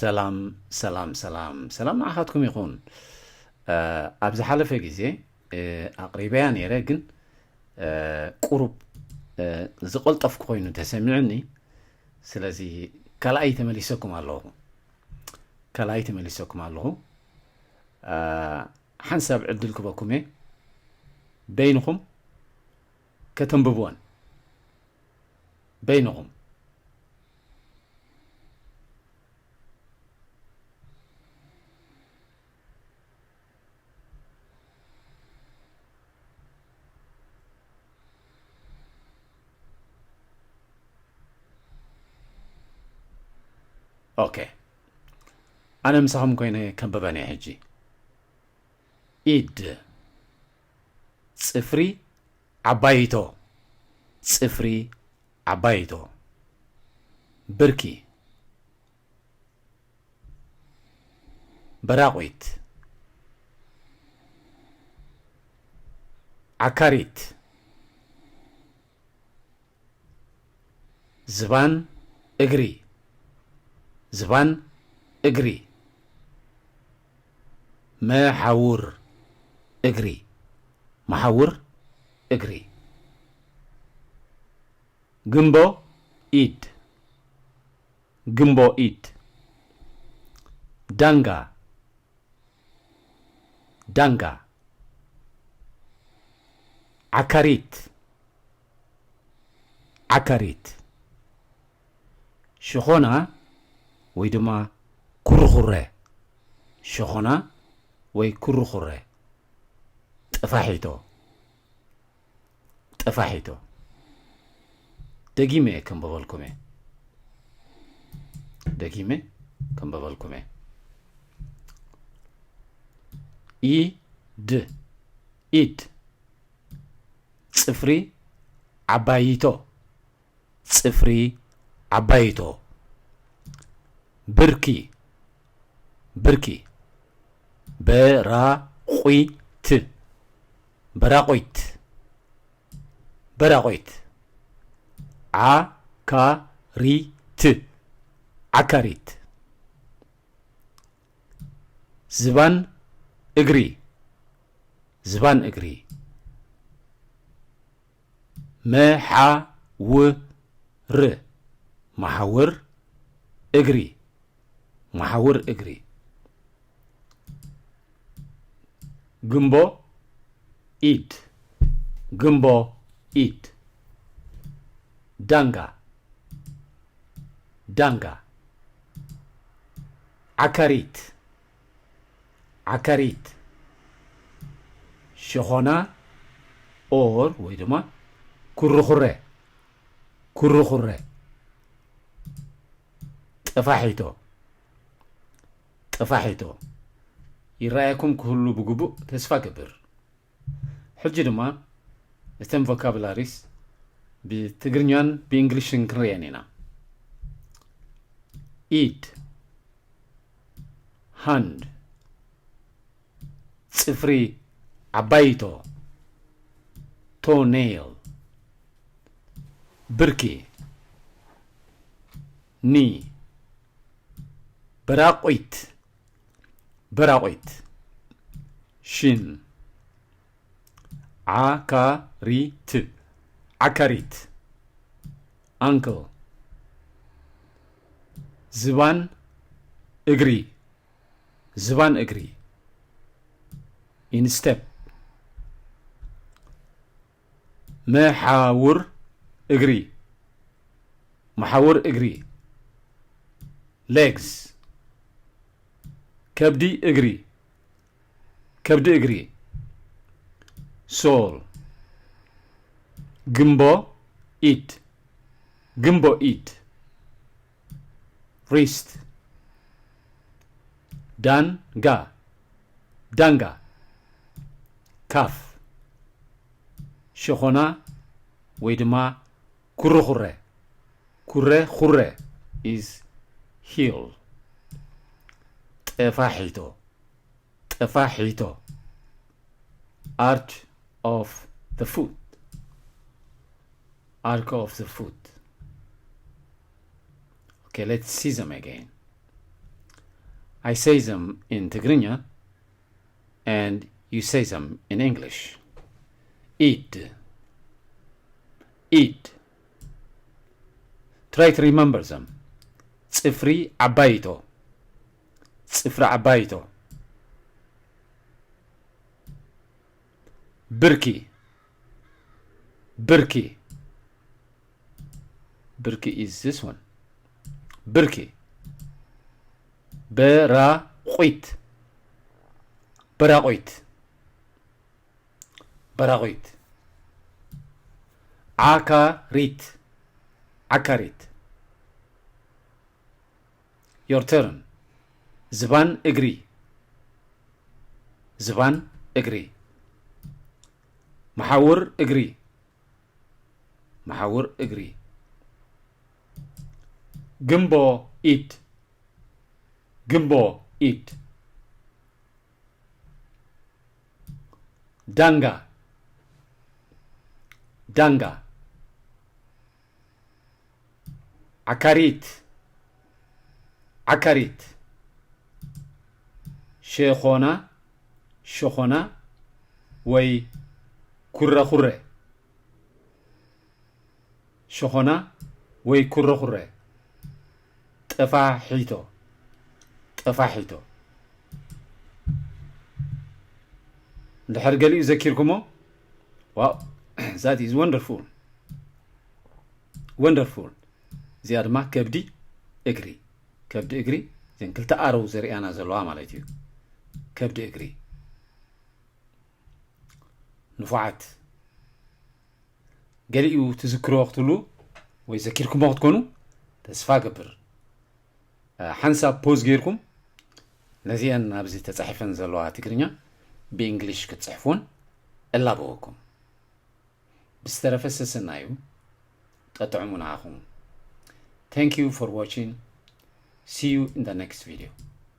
ሰላም ሰላም ሰላም ሰላም ንዓኻትኩም ይኹን። ኣብ ዝሓለፈ ግዜ ኣቕሪበያ ነይረ፣ ግን ቁሩብ ዝቐልጠፍኩ ኮይኑ ተሰሚዑኒ። ስለዚ ካልኣይ ተመሊሰኩም ኣለኹ። ካልኣይ ተመሊሰኩም ኣለኹ። ሓንሳብ ዕድል ክበኩም እየ። በይንኹም ከተንብብወን። በይንኹም። ኦኬ፣ ኣነ ምሳኹም ኮይነ ከንብበን እየ ሕጂ። ኢድ፣ ጽፍሪ ዓባይቶ፣ ጽፍሪ ዓባይቶ። ብርኪ፣ በራቑት፣ ዓካሪት። ዝባን እግሪ፣ ዝባን እግሪ። መሓውር እግሪ፣ መሓውር እግሪ። ግምቦ ኢድ፣ ግምቦ ኢድ። ዳንጋ፣ ዳንጋ። ዓካሪት፣ ዓካሪት። ሸኾና ወይ ድማ ኩርኹረ፣ ሸኾና ወይ ኩርኹረ። ጠፋሒቶ፣ ጠፋሒቶ። ደጊመ ከንብበልኩም እየ። ደጊመ ከንብበልኩም እየ። ኢድ፣ ኢድ። ጽፍሪ ዓባይቶ፣ ጽፍሪ ዓባይቶ። ብርኪ፣ ብርኪ። በራቑት፣ በራቑት። በራቑት። ዓካሪት፣ ዓካሪት። ዝባን እግሪ፣ ዝባን እግሪ። መሓውር፣ መሓውር እግሪ፣ መሓውር እግሪ። ግምቦ ኢድ፣ ግምቦ ኢድ። ዳንጋ፣ ዳንጋ። ዓካሪት፣ ዓካሪት። ሸኾና ኦር ወይ ድማ ኩርኹረ፣ ኩርኹረ። ጠፋሒቶ፣ ጠፋሒቶ። ይረኣየኩም ክህሉ ብግቡእ ተስፋ ገብር። ሕጂ ድማ እተን ቮካብላሪስ ብትግርኛን ብእንግሊሽን ክንርእየን ኢና። ኢድ፣ ሃንድ። ጽፍሪ ዓባይቶ፣ ቶኔል። ብርኪ፣ ኒ። በራቑት፣ በራቑት። ሽን፣ ዓካሪት፣ ዓካሪት። ኣንክል፣ ዝባን እግሪ፣ ዝባን እግሪ። ኢንስቴፕ፣ መሓውር እግሪ፣ መሓውር እግሪ። ሌግስ፣ ከብዲ እግሪ፣ ከብዲ እግሪ። ሶል፣ ግምቦ ኢድ፣ ግምቦ ኢድ። ሪስት፣ ዳንጋ፣ ዳንጋ። ካፍ፣ ሸኾና ወይ ድማ ኩርኹረ፣ ኩረ፣ ኹረ is heel። ጠፋሒቶ፣ ጠፋሒቶ። Arch of the foot፣ arch of the foot። Okay, let's see them again. I say them in Tigrinya and you say them in English. Eat. Eat. Try to remember them. ጽፍሪ ዓባይቶ። ጽፍሪ ዓባይቶ። ብርኪ። ብርኪ። ብርኪ is this one. ብርኪ። በራቑት። በራቑት። በራቑት። ዓካሪት። ዓካሪት። Your turn. ዝባን እግሪ። ዝባን እግሪ። መሓውር እግሪ። መሓውር እግሪ። ግምቦ ኢድ። ግምቦ ኢድ። ዳንጋ። ዳንጋ። ዓካሪት። ዓካሪት። ሸኾና። ሸኾና ወይ ኩረኩረ። ሸኾና ወይ ኩረኩረ። ጠፋሒቶ። ጠፋሒቶ። እንድሕር ገሊኡ ዘኪርኩሞ፣ wow, that is wonderful. Wonderful. እዚኣ ድማ ከብዲ እግሪ። ከብዲ እግሪ፣ እዘን ክልተ ኣረው ዘርእያና ዘለዋ ማለት እዩ። ከብዲ እግሪ። ንፉዓት። ገሊኡ ትዝክርዎ ክትህሉ ወይ ዘኪርኩሞ ክትኮኑ ተስፋ እገብር። ሓንሳብ ፖዝ ጌርኩም ነዚአን ኣብዚ ተጻሒፈን ዘለዋ ትግርኛ ብእንግሊሽ ክትጽሕፉን እላበወኩም። ብዝተረፈ ሰሰናዩ፣ ጠጥዕሙ ንዓኹም። Thank you for watching. See you in the next video.